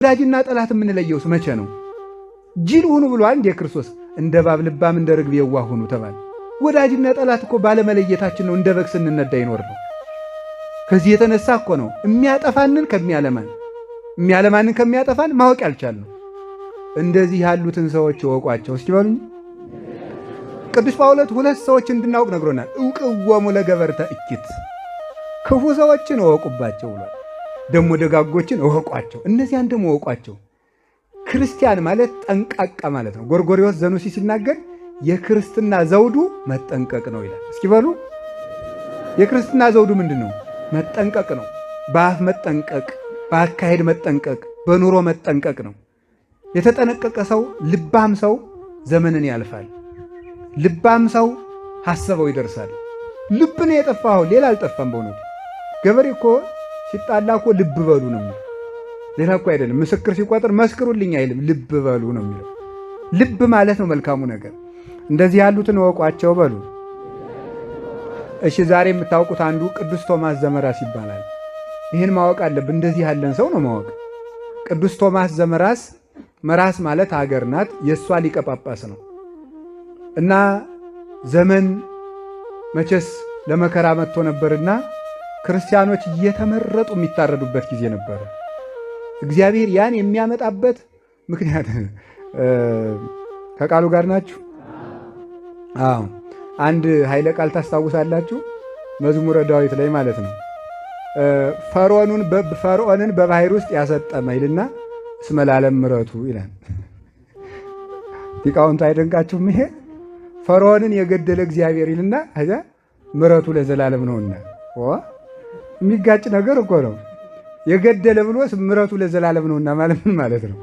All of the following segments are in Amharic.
ወዳጅና ጠላት የምንለየውስ መቼ ነው? ጅል ሁኑ ብሏል እንዴ ክርስቶስ? እንደ እባብ ልባም እንደ ርግብ የዋህ ሁኑ ተባለ። ወዳጅና ጠላት እኮ ባለመለየታችን ነው እንደ በግ ስንነዳ ይኖር ነው። ከዚህ የተነሳ እኮ ነው የሚያጠፋንን ከሚያለማን የሚያለማንን ከሚያጠፋን ማወቅ ያልቻልነው። እንደዚህ ያሉትን ሰዎች እወቋቸው እስኪ በሉኝ። ቅዱስ ጳውሎስ ሁለት ሰዎች እንድናውቅ ነግሮናል። እውቅዎሙ ለገበርተ እኪት፣ ክፉ ሰዎችን እወቁባቸው ብሏል። ደግሞ ደጋጎችን እወቋቸው፣ እነዚያን ደግሞ እወቋቸው። ክርስቲያን ማለት ጠንቃቃ ማለት ነው። ጎርጎርዮስ ዘኑሲ ሲናገር የክርስትና ዘውዱ መጠንቀቅ ነው ይላል። እስኪ በሉ የክርስትና ዘውዱ ምንድን ነው? መጠንቀቅ ነው። በአፍ መጠንቀቅ፣ በአካሄድ መጠንቀቅ፣ በኑሮ መጠንቀቅ ነው። የተጠነቀቀ ሰው ልባም ሰው ዘመንን ያልፋል። ልባም ሰው ሐሰበው ይደርሳል። ልብ ነው የጠፋው፣ ሌላ አልጠፋም። በእውነቱ ገበሬ እኮ ሲጣላ እኮ ልብ በሉ ነው የሚለው፣ ሌላ እኮ አይደለም። ምስክር ሲቆጥር መስክሩልኝ አይልም፣ ልብ በሉ ነው የሚለው። ልብ ማለት ነው መልካሙ ነገር። እንደዚህ ያሉትን እወቋቸው በሉ። እሺ፣ ዛሬ የምታውቁት አንዱ ቅዱስ ቶማስ ዘመራስ ይባላል። ይህን ማወቅ አለብን። እንደዚህ ያለን ሰው ነው ማወቅ። ቅዱስ ቶማስ ዘመራስ፣ መራስ ማለት ሀገር ናት፣ የእሷ ሊቀ ጳጳስ ነው። እና ዘመን መቼስ ለመከራ መጥቶ ነበርና ክርስቲያኖች እየተመረጡ የሚታረዱበት ጊዜ ነበረ። እግዚአብሔር ያን የሚያመጣበት ምክንያት ከቃሉ ጋር ናችሁ? አዎ። አንድ ኃይለ ቃል ታስታውሳላችሁ? መዝሙረ ዳዊት ላይ ማለት ነው። ፈርዖንን በባሕር ውስጥ ያሰጠመ ይልና እስመ ለዓለም ምሕረቱ ይላል። ሊቃውንቱ አይደንቃችሁም? ይሄ ፈርዖንን የገደለ እግዚአብሔር ይልና ከዚያ ምሕረቱ ለዘላለም ነውና፣ የሚጋጭ ነገር እኮ ነው። የገደለ ብሎ ምሕረቱ ለዘላለም ነውና ማለት ምን ማለት ነው?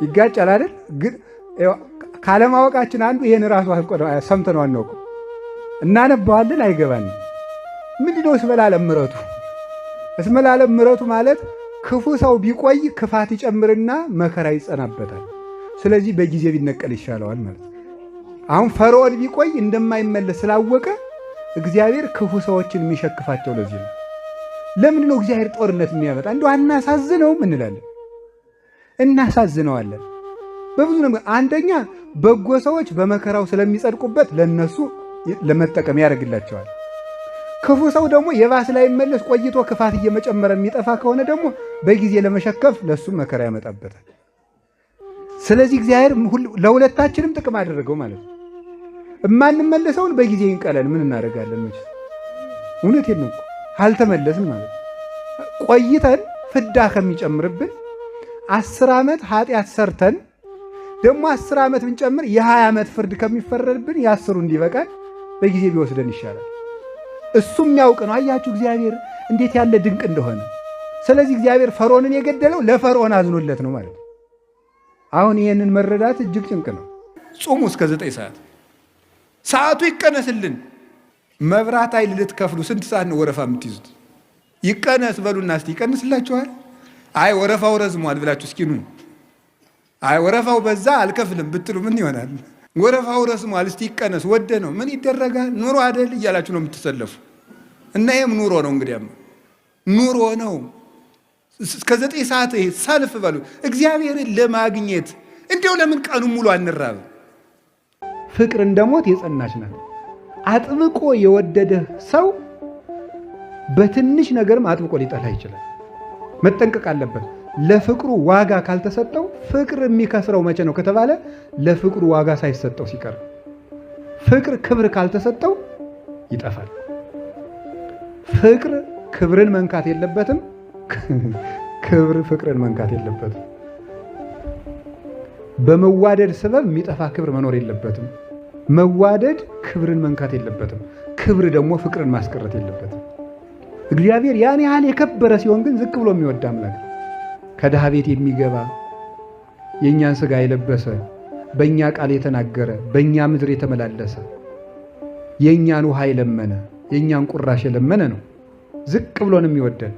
ይጋጫል አይደል? ግን ካለማወቃችን አንዱ ይሄን ራሱ ሰምተነው አናውቅም። እናነባዋለን፣ አይገባንም። ምንድነው እስመ ለዓለም ምሕረቱ? እስመ ለዓለም ምሕረቱ ማለት ክፉ ሰው ቢቆይ ክፋት ይጨምርና መከራ ይጸናበታል። ስለዚህ በጊዜ ቢነቀል ይሻለዋል ማለት ነው። አሁን ፈርዖን ቢቆይ እንደማይመለስ ስላወቀ እግዚአብሔር ክፉ ሰዎችን የሚሸክፋቸው ለዚህ ነው። ለምንድን ነው እግዚአብሔር ጦርነት የሚያመጣ? እንደው አናሳዝነውም እንላለን፣ እናሳዝነዋለን በብዙ ነገር። አንደኛ በጎ ሰዎች በመከራው ስለሚጸድቁበት ለነሱ ለመጠቀም ያደርግላቸዋል። ክፉ ሰው ደግሞ የባስ ላይ መለስ ቆይቶ ክፋት እየመጨመረ የሚጠፋ ከሆነ ደግሞ በጊዜ ለመሸከፍ ለሱ መከራ ያመጣበታል። ስለዚህ እግዚአብሔር ለሁለታችንም ጥቅም አደረገው ማለት ነው። እማንመለሰውን በጊዜ ይንቀለን፣ ምን እናደርጋለን? መቼስ እውነቴን ነው እኮ አልተመለስን ማለት ነው። ቆይተን ፍዳ ከሚጨምርብን 10 ዓመት ኃጢአት ሰርተን ደግሞ 10 ዓመት ብንጨምር የ20 ዓመት ፍርድ ከሚፈረድብን የ10ሩ እንዲበቃል በጊዜ ቢወስደን ይሻላል። እሱም የሚያውቅ ነው። አያችሁ እግዚአብሔር እንዴት ያለ ድንቅ እንደሆነ። ስለዚህ እግዚአብሔር ፈርዖንን የገደለው ለፈርዖን አዝኖለት ነው ማለት ነው። አሁን ይሄንን መረዳት እጅግ ጭንቅ ነው። ጾሙ እስከ 9 ሰዓት፣ ሰዓቱ ይቀነስልን። መብራት ኃይል ልትከፍሉ ስንት ሰዓት ነው ወረፋ የምትይዙት? ይቀነስ በሉና እስቲ ይቀንስላችኋል። አይ ወረፋው ረዝሟል ብላችሁ እስኪ ኑ። አይ ወረፋው በዛ አልከፍልም ብትሉ ምን ይሆናል? ወረፋው ረዝሟል እስቲ ይቀነስ፣ ወደ ነው ምን ይደረጋል? ኑሮ አይደል እያላችሁ ነው የምትሰለፉ። እና ይሄም ኑሮ ነው እንግዲያም ኑሮ ነው። እስከ 9 ሰዓት ይሄ ሰልፍ በሉ እግዚአብሔርን ለማግኘት እንዲያው ለምን ቀኑ ሙሉ አንራብም? ፍቅር እንደ ሞት የጸናች ናት። አጥብቆ የወደደህ ሰው በትንሽ ነገርም አጥብቆ ሊጠላ ይችላል። መጠንቀቅ አለበት። ለፍቅሩ ዋጋ ካልተሰጠው ፍቅር የሚከስረው መቼ ነው ከተባለ ለፍቅሩ ዋጋ ሳይሰጠው ሲቀር። ፍቅር ክብር ካልተሰጠው ይጠፋል። ፍቅር ክብርን መንካት የለበትም። ክብር ፍቅርን መንካት የለበትም። በመዋደድ ሰበብ የሚጠፋ ክብር መኖር የለበትም። መዋደድ ክብርን መንካት የለበትም። ክብር ደግሞ ፍቅርን ማስቀረት የለበትም። እግዚአብሔር ያን ያህል የከበረ ሲሆን ግን ዝቅ ብሎ የሚወድ አምላክ ነው። ከድሃ ቤት የሚገባ፣ የእኛን ሥጋ የለበሰ፣ በእኛ ቃል የተናገረ፣ በእኛ ምድር የተመላለሰ፣ የእኛን ውሃ የለመነ፣ የእኛን ቁራሽ የለመነ ነው። ዝቅ ብሎን የሚወደን።